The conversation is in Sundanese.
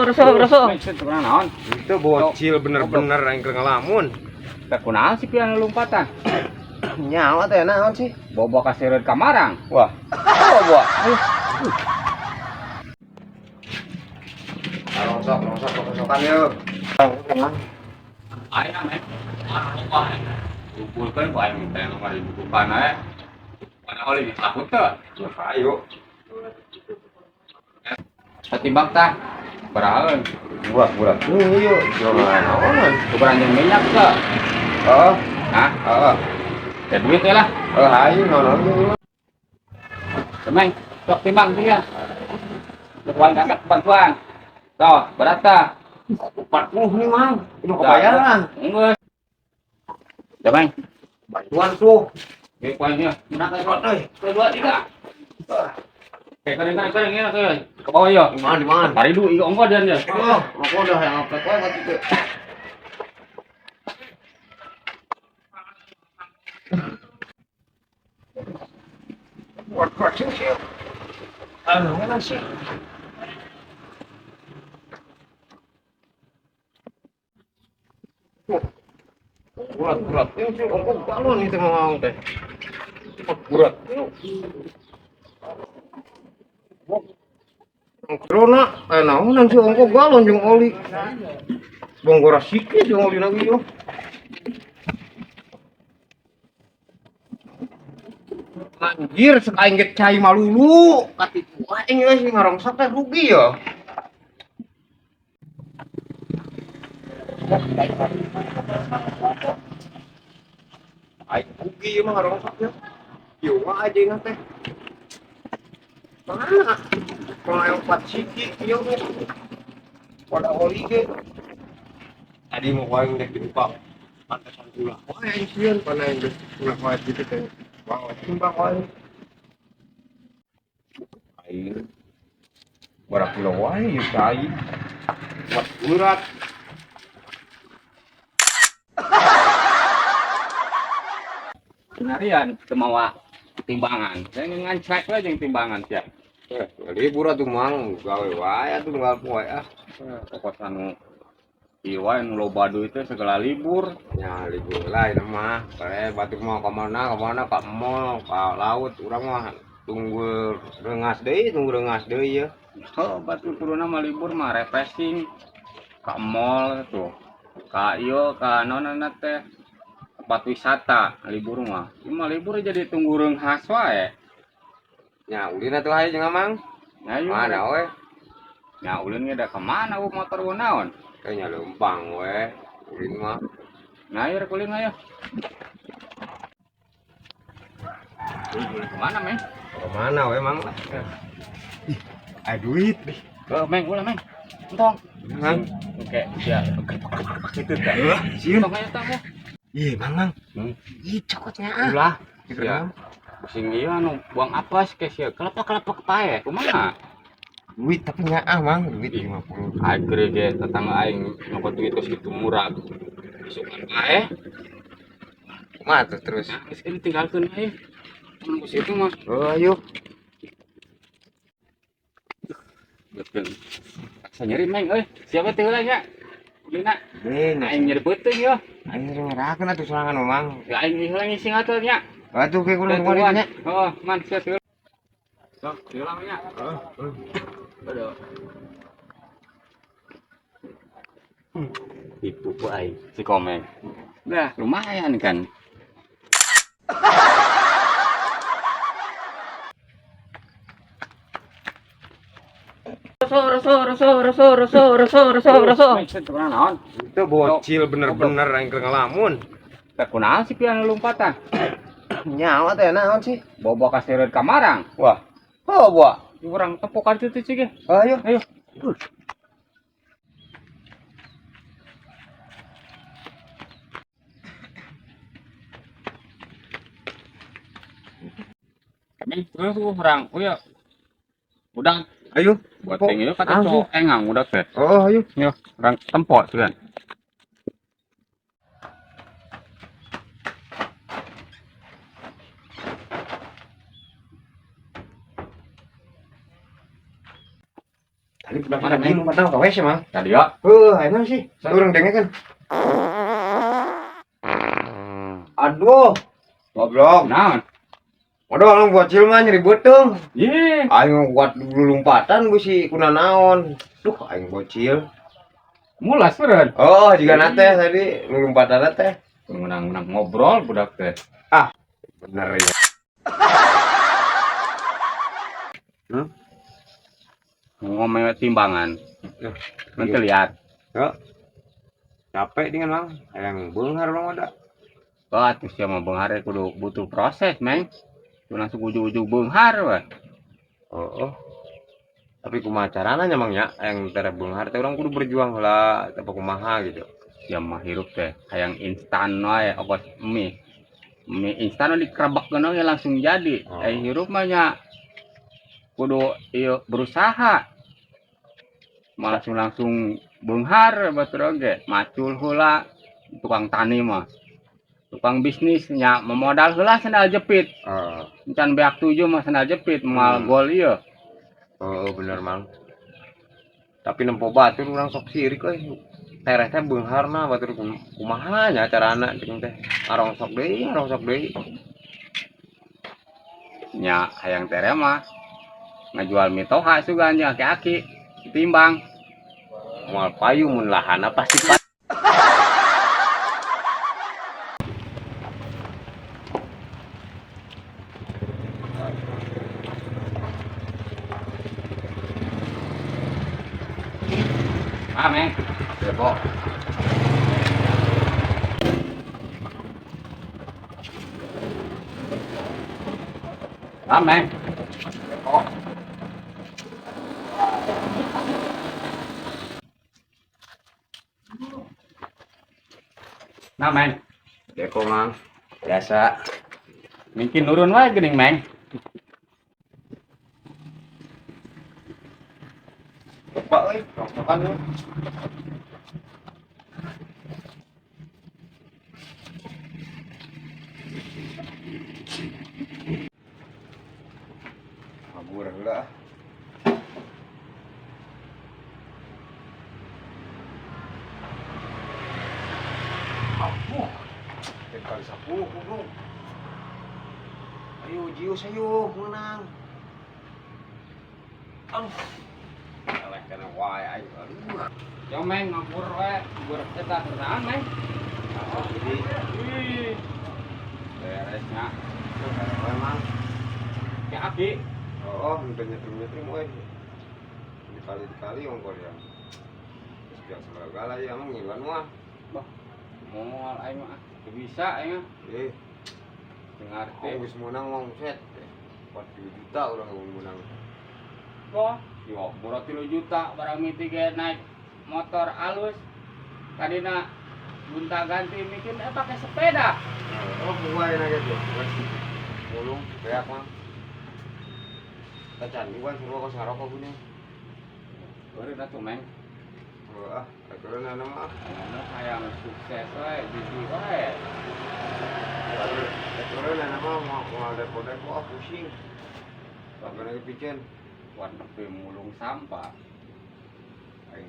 Naon? Itu bocil bener-bener yang keur ngelamun. Teh kunaon sih pian lompatan? Nyawa teh naon sih? Bobo kaseureut ka Marang. Wah. Oh, buah. Rongsok, rongsok, rongsokan yuk. Aya meh. Kumpulkeun ku aing teh nu dibukukan aya. Mana oli takut teu? Ya, ayo. Ketimbang tah. Barahaeun. Buah, buah. Yuk, jangan naonan. Kubaran minyak teu? Oh, Hah? oh, Ya duit ya lah. oh, ayo naon yuk. Temeng, sok timbang sih ya. Bantuan kakak bantuan. Tuh, berat tah. 40 nih, Mang. Ini kebayaran. Enggak. Temeng, Bantuan tuh. oke, poinnya. Menang kan? Berat euy. Dua, tiga. Oke, kering, kering, kering, ya, kering. Ke bawah ya. Di mana, di mana? Paridu, iya, ongko dan ya. Oh, aku udah yang ngepet wae kata itu. Buat kucing sih. Anu, mana sih? Berat, berat. Ini sih, ongkos balon itu mau teh. Berat. Corona, naonan sih ongkos galon jeung oli. Bonggora sikit jeung oli lagi yo. Anjir, sek aing ge cai malulu. Katipu aing euy ngarongsok teh rugi yo. Aing rugi ieu mah ngarongsok ya. Ieu mah aja ingat teh. Mana? Kalau yang empat siki ieu ge. Pada oli ge. Tadi mau aing dek dibuka pantesan gula. Wah, aing sieun pana aing geus gula wae gitu teh. Wah, timbang wae. Aing berapa kilo wae ieu cai. Buat berat. Harian, semawa timbangan. Saya ngancrek lah jeung timbangan sia. Libur atuh Mang, gawe wae atuh unggal poe ah. Pokok anu ieu wae nu loba duit teh segala libur. Ya libur lah ini mah. Kare batur mah ka mana ka mana ka mall, ka laut urang mah tunggu rengas deui, tunggu rengas deui ya. Oh, batur kuduna mah libur mah refreshing ka mall tuh. Ka ieu ka naon teh tempat wisata libur mah. Ieu mah libur jadi tunggu reunghas wae. Ya ulin atuh hayu jeung Amang. Ayo. Mana we? Ya ulin ge da ka mana bu motor bu naon? Kayaknya lempang we. Ulin mah. Nah, ayo rek ulin ayo. Ulin kemana, Meng? Ka mana we Mang? Ih, aya duit deh. Oh, Meng, ulah, Meng. Entong. Mang. Oke, ya. Gitu tah. Heuh, sieun. Entong ayo tah. Ya. Ih, Mang, Mang. Hmm. Ih, cokotnya ah. Ulah. Gitu, Ya. Mang. Sing ieu anu buang apa sih sia? Kelepek-kelepek pae. Kumaha? Duit tapi nyaah, Mang. Duit 50. Aing ge tetangga aing nyokot duit terus gitu murah. Isukan pae. Kumaha tuh terus? Nah, geus ini tinggalkeun ae. Mun ku situ mah. Oh, ayo. Betul. Asa nyeri Meng euy. Siapa teh heula nya? Ulina. Deh, Aing nyeri beuteung yo. aing ngerakeun atuh sorangan Mang. Ya aing heula ngising atuh nya. Atuh kayak kurang kemarin nya. Oh, man sia teh. Sok, heula nya. Aduh. Tipu ku aing si Komeng. Nah, lumayan kan. Naon? Itu bocil bener-bener yang keur ngelamun. Teh kunaon sih pian lompatan? Nyawa teh naon sih? Bobo kaseureut ka Marang. Wah. Oh, buah. Urang tepokan situ sih ge. Ayo. Ayo. Kami terus urang, oh ya. Udang Ayo. buat Tempo. tinggi kata Ah, cowok engang udah teh. Oh, ayo. Yo, urang tempok tuh kan. Tadi budak Mana, tadi Meng? lompat ka WC mah. Tadi ya. Heuh, ayeuna sih. Urang dengekeun. Aduh, goblok. Naon? Waduh, lu bocil mah nyeri beuteung. Ih, Aing kuat lompatan bisi kuna naon. Duh, aing bocil. Mulas meureun. Oh, jiga nate tadi lompatan teh. Menang-menang ngobrol budak teh. Ah, bener ya. Hmm? Ngomong timbangan. Nanti lihat. Ya. Capek dengan mang, hayang beunghar mang ada. Wah, tuh sia mah beunghar kudu butuh proses, Meng. Tuh langsung ujug-ujug beunghar weh. Oh, oh. Tapi kumaha carana nya mang nya, hayang tere beunghar teh urang kudu berjuang heula, apa kumaha gitu. Sia mah hirup teh hayang instan wae ongkos mie. Mie instan dikerebekkeun we langsung jadi. Oh. Eh hirup mah nya kudu ieu berusaha. Malah langsung langsung beunghar batur oge, macul heula tukang tani mah. Tukang bisnis nya memodal heula sendal jepit. Oh. Encan beak tujuh mah sendal jepit moal gol ieu. Oh, bener mang. Tapi nempo batur urang sok sirik euy. Tereh teh beungharna batur kumaha nya carana jeung teh. Ngarongsok deui, ngarongsok deui. Nya hayang tere mah ngajual mitoha sugan jeung aki-aki timbang. Moal payu mun lahana pasti payu. Ah, Meng. Depok. Ah, Meng. Depok. Nah, Meng. Depok mang. Biasa. Mungkin nurun wae geuning, Meng. Pak euy, rongsokan euy. Kabur heula. Aduh. Kali 10 goblok. Ayo Jius ayo menang. Aduh. Eleh kana wae aing. Aduh. Yo, Meng, ngabur wae, ngabur eta kerjaan, Meng. Jadi Ih. Beresnya. memang Ya aki. oh, udah nyetrum-nyetrum euy. Dikali-dikali ongkol ya. Terus biasa segala ya emang ngiluan mah. Bah, moal aing mah. Teu bisa aing mah. Eh, Teu ngarti. oh geus meunang mah set. 40 juta urang meunang. Wah, yo boro 3 juta barang miti ge naik motor alus. Tadina gonta ganti mikir pakai sepeda. Oh, gua enak gitu. Mulung beak mah. Tacan gua suruh kos ngarokok gini. Beureun atuh, Meng. Oh, ah, aturan ana mah. Anu hayang sukses we, biji wae. Aturan ana mah mau mau depo-depo ah pusing. Lagi piceun. Kuat nepi mulung sampah. Aing